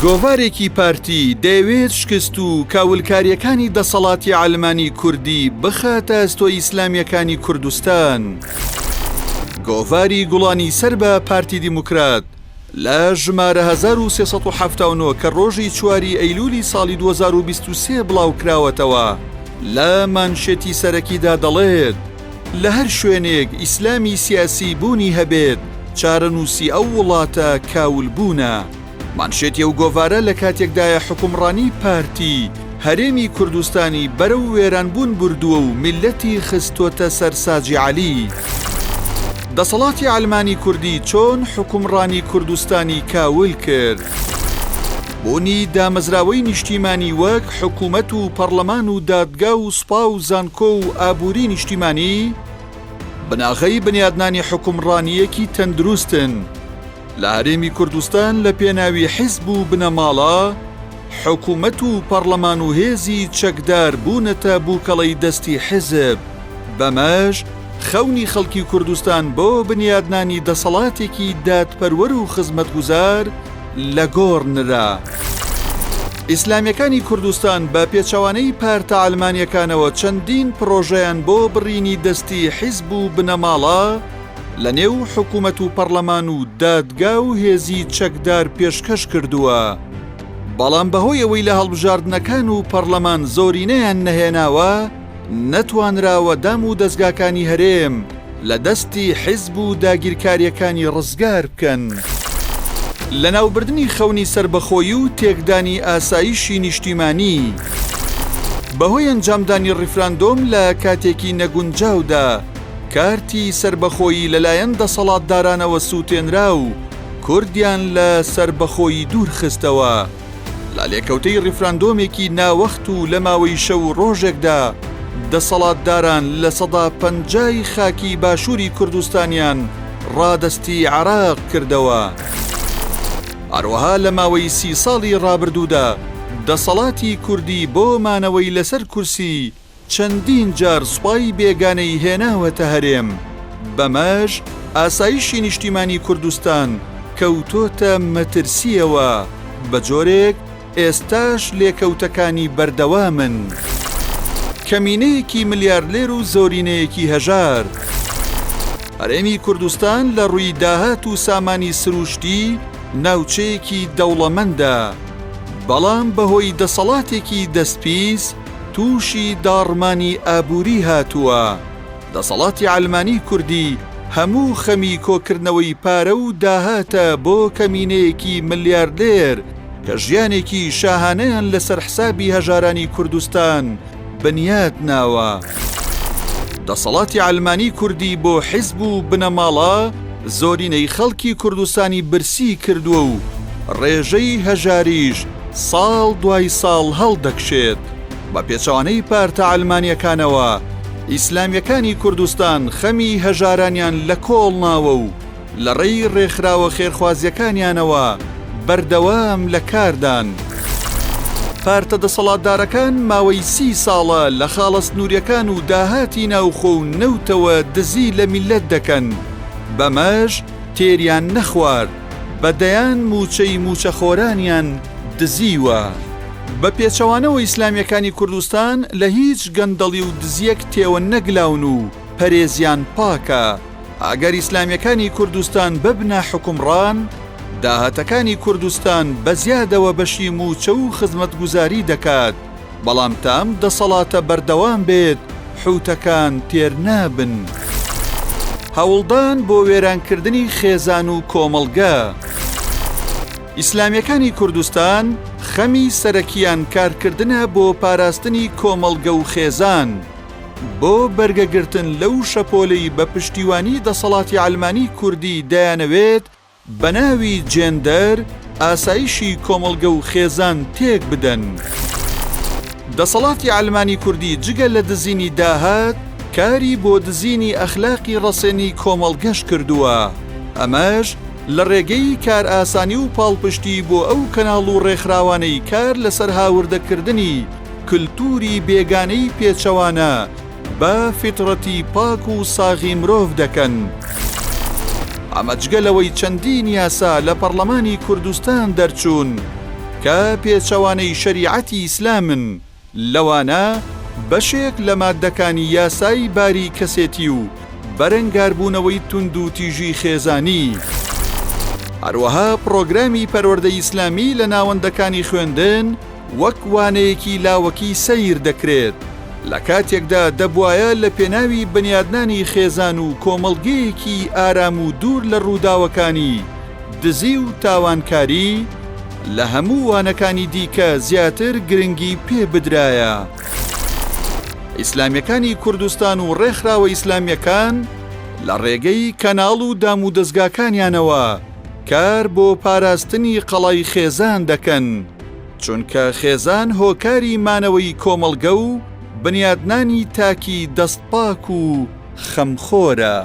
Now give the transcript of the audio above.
گۆڤارێکی پارتی دەیەوێت شکست و کاولکارییەکانی دەسەڵاتی عەلمانی کوردی بخاتە ئەستۆی ئیسلامییەکانی کوردستان. گۆڤاری گوڵانی سەر بە پارتی دیموکرات لە ژمارە 1379 کە ڕۆژی چواری ئەیلولی ساڵی 2023 بڵاوکراوەتەوە لە مانشێتی سەرەکیدا دەڵێت، لە هەر شوێنێک ئیسلامی سیاسی بوونی هەبێت، چارەنووسی ئەو وڵاتە کاولبوونە. مانشێتی ئەو گۆڤارە لە کاتێکدایە حوکمڕانی پارتی، هەرێمی کوردستانی بەرەو وێرانبوون بردووە و میللەتی خستۆتە سەر ساجی عەلی. دەسەڵاتی عەلمانی کوردی چۆن حوکمڕانی کوردستانی کاول کرد؟ بوونی دامەزراوەی نیشتیمانی وەک حکومەت و پەڕلەمان و دادگا و سوپا و زانکۆ و ئابووری نیشتیمانی، بناغەی بنیادنانی حوکمڕانییەکی تەندروستن لە هەرێمی کوردستان لە پێناوی حیزب و بنەماڵە، حکومەت و پەڕلەمان و هێزی چەکدار بوونەتە بووکەڵەی دەستی حیزب، بەمەش خەونی خەڵکی کوردستان بۆ بنیادنانی دەسەڵاتێکی دادپەروەر و خزمەتگوزار لە گۆڕ نرا. ئیسلامیەکانی کوردستان بە پێچەوانەی پارتە عەلمانیەکانەوە چەندین پڕۆژەیان بۆ بڕینی دەستی حیزب و بنەماڵە لە نێو حکومەت و پەڕلەمان و دادگا و هێزی چەکدار پێشکەش کردووە، بەڵام بەهۆی ئەوەی لە هەڵبژاردنەکان و پەڕلەمان زۆرینەیان نەهێناوە، نەتوانراوە دام و دەزگاکانی هەرێم لە دەستی حیزب و داگیرکاریەکانی ڕزگار بکەن. لەناوبردنی خەونی سەربەخۆیی و تێکدانی ئاسایشی نیشتیمانی بەهۆی ئەنجامدانی ڕیفراندۆم لە کاتێکی نەگونجاودا، کارتی سەربەخۆیی لەلایەن دەسەڵاتدارانەوە سووتێنرا و کوردیان لە سەربەخۆیی دوورخستەوە. لە لێکەوتەی ڕیفراندۆمێکی ناوەخت و لە ماوەی شەو و ڕۆژێکدا دەسەڵاتداران 50% ی خاکی باشووری کوردستانیان ڕادەستی عێراق کردەوە. هەروەها لە ماوەی سی ساڵی ڕابردوودا دەسەڵاتی کوردی بۆ مانەوەی لەسەر کورسی چەندین جار سوپای بێگانەی هێناوەتە هەرێم، بەمەش ئاسایشی نیشتیمانی کوردستان کەوتۆتە مەترسییەوە، بەجۆرێک ئێستاش لێکەوتەکانی بەردەوامن. کەمینەیەکی ملیاردلێر و زۆرینەیەکی هەژار. هەرێمی کوردستان لە ڕووی داهات و سامانی سروشتی ناوچەیەکی دەوڵەمەندە، بەڵام بەهۆی دەسەڵاتێکی دەستپیس، تووشی داڕمانی ئابووری هاتووە، دەسەڵاتی عەلمانی کوردی هەموو خەمی کۆکردنەوەی پارە و داهاتە بۆ کەمینەیەکی ملیاردێر کە ژیانێکی شاهانەیان لەسەر حسابی هەژارانی کوردستان بنیات ناوە. دەسەڵاتی عەلمانی کوردی بۆ حیزب و بنەماڵە زۆرینەی خەڵکی کوردستانی برسی کردووە و ڕێژەی هەژاریش ساڵ دوای ساڵ هەڵدەکشێت. بە پێچەوانەی پارتە عەلمانیەکانەوە، ئیسلامیەکانی کوردستان خەمی هەژارانیان لە کۆڵ ناوە و لە ڕێی ڕێکخراوە خێرخوازیەکانیانەوە بەردەوام لە کاردان. پارتە دەسەڵاتدارەکان ماوەی سی ساڵە لە خاڵە سنوریەکان و داهاتی ناوخۆ و نەوتەوە دزی لە میللەت دەکەن، بەمەش تێریان نەخوارد. بە دەیان مووچەی مووچەخۆرانیان دزیوە. بە پێچەوانەوە ئیسلامیەکانی کوردستان لە هیچ گەندەڵی و دزیەک تێوە نەگلاون و پەرێزیان پاکە. ئەگەر ئیسلامیەکانی کوردستان ببنە حوکمڕان، داهاتەکانی کوردستان بە زیادەوە بەشی مووچە و خزمەتگوزاری دەکات، بەڵام تا ئەم دەسەڵاتە بەردەوام بێت حوتەکان تێر نابن. هەوڵدان بۆ وێرانکردنی خێزان و کۆمەڵگە. ئیسلامیەکانی کوردستان خەمی سەرەکیان کارکردنە بۆ پاراستنی کۆمەڵگە و خێزان، بۆ بەرگەگرتن لەو شەپۆلەی بە پشتیوانی دەسەڵاتی عەلمانی کوردی دەیانەوێت بە ناوی جێندەر ئاسایشی کۆمەڵگە و خێزان تێک بدەن. دەسەڵاتی عەلمانی کوردی جگە لە دزینی داهات کاری بۆ دزینی ئەخلاقی ڕەسەنی کۆمەڵگەش کردووە، ئەمەش لە ڕێگەی کارئاسانی و پاڵپشتی بۆ ئەو کەناڵ و ڕێکخراوانەی کار لەسەر هاوردەکردنی کلتوری بێگانەی پێچەوانە بە فیتڕەتی پاک و ساغی مرۆڤ دەکەن. ئەمە جگە لەوەی چەندین یاسا لە پەڕلەمانی کوردستان دەرچوون. کە پێچەوانەی شەریعەتی ئیسلامن، لەوانە بەشێک لە ماددەکانی یاسای باری کەسێتی و بەرەنگاربوونەوەی توندوتیژی خێزانی. هەروەها پڕۆگرامی پەروەردەی ئیسلامی لە ناوەندەکانی خوێندن وەک وانەیەکی لاوەکی سەیر دەکرێت، لە کاتێکدا دەبوایە لە پێناوی بنیادنانی خێزان و کۆمەڵگەیەکی ئارام و دوور لە ڕووداوەکانی دزی و تاوانکاری لە هەموو وانەکانی دیکە زیاتر گرنگی پێ بدرایە. ئیسلامیەکانی کوردستان و ڕێکخراوە ئیسلامیەکان لە ڕێگەی کەناڵ و دامودەزگاکانیانەوە کار بۆ پاراستنی قەڵای خێزان دەکەن، چونکە خێزان هۆکاری مانەوەی کۆمەڵگە و بنیادنانی تاکی دەستپاک و خەمخۆرە.